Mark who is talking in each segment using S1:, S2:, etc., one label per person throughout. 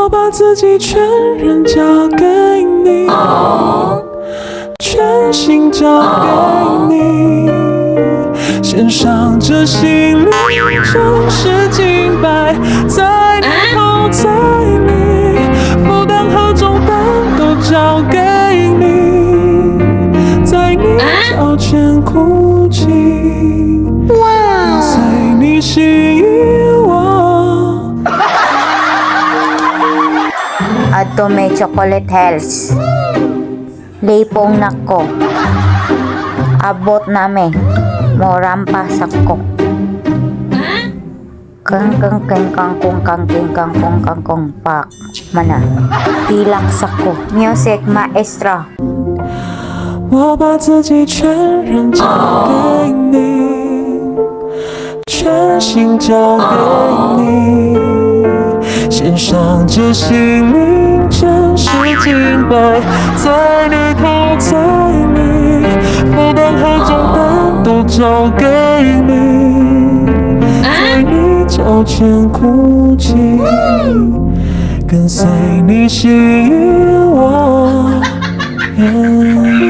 S1: 我把自己全然交给你，全心交给你，献上这心灵，诚实敬拜，在你同在里，负担和重担都交给你，在你脚前哭泣，随你心意我。
S2: Adto may Chocolate Hills. Lipong nako. Abot nami. Morampa sa ko. Kang kang kang kang kung kang king kang kung kang kung pak. Mana. Pilak sa ko. Music maestro.
S1: 我把自己全然交给你，全心交给你，献上这心灵，诚实敬拜，在你同在里，负担和重担都交给你，在你脚前哭泣，跟随你心意我愿意。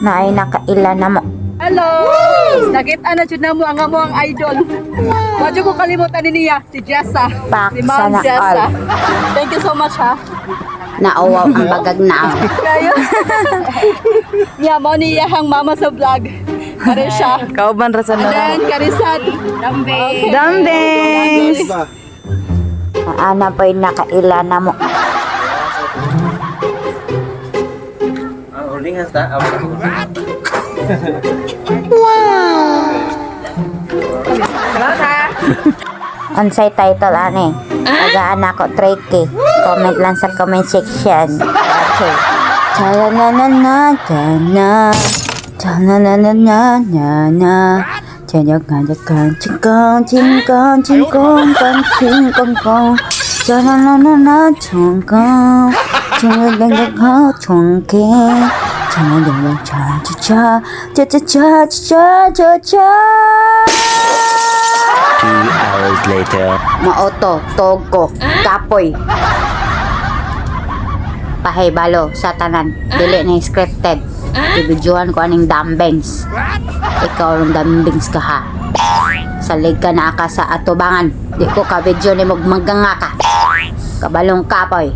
S2: Naay nakaila na mo.
S3: Hello! Nakita na jud namo ang among idol. Wa jud ko kalimutan ni niya, si Jessa.
S2: Pak,
S3: Si Ma'am
S2: sana
S3: Jessa.
S2: all.
S3: Thank you so much, ha.
S2: Nauwaw ang bagag na.
S3: Kayo. Niya mo ni iyahang mama sa vlog. Kare siya.
S4: Kauban ra sa
S3: And then Karisad. Okay.
S4: Dambings!
S2: Ana po'y nakaila na mo.
S5: Ang hulingan sa
S2: Unsay title ani? Tagaan ako 3K. Comment lang sa comment section. Okay. Cha na na na na na. Cha na na na na na na. Cha na ka ka ching kong ching kong ching kong kong ching kong kong. Cha na na na na chong kong. Chong na na ka chong ke. Cha na na na cha cha cha cha cha cha cha cha cha.
S5: 2 hours later.
S2: Maoto, togo, kapoy. Pahibalo sa tanan, dili na scripted. Ibidyohan ko aning dambings. Ikaw ang dambings ka ha. Salig ka na ka sa atubangan. Di ko ka video ni magmaganga ka. Kabalong kapoy.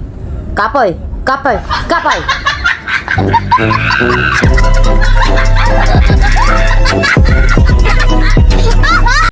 S2: Kapoy, kapoy, kapoy.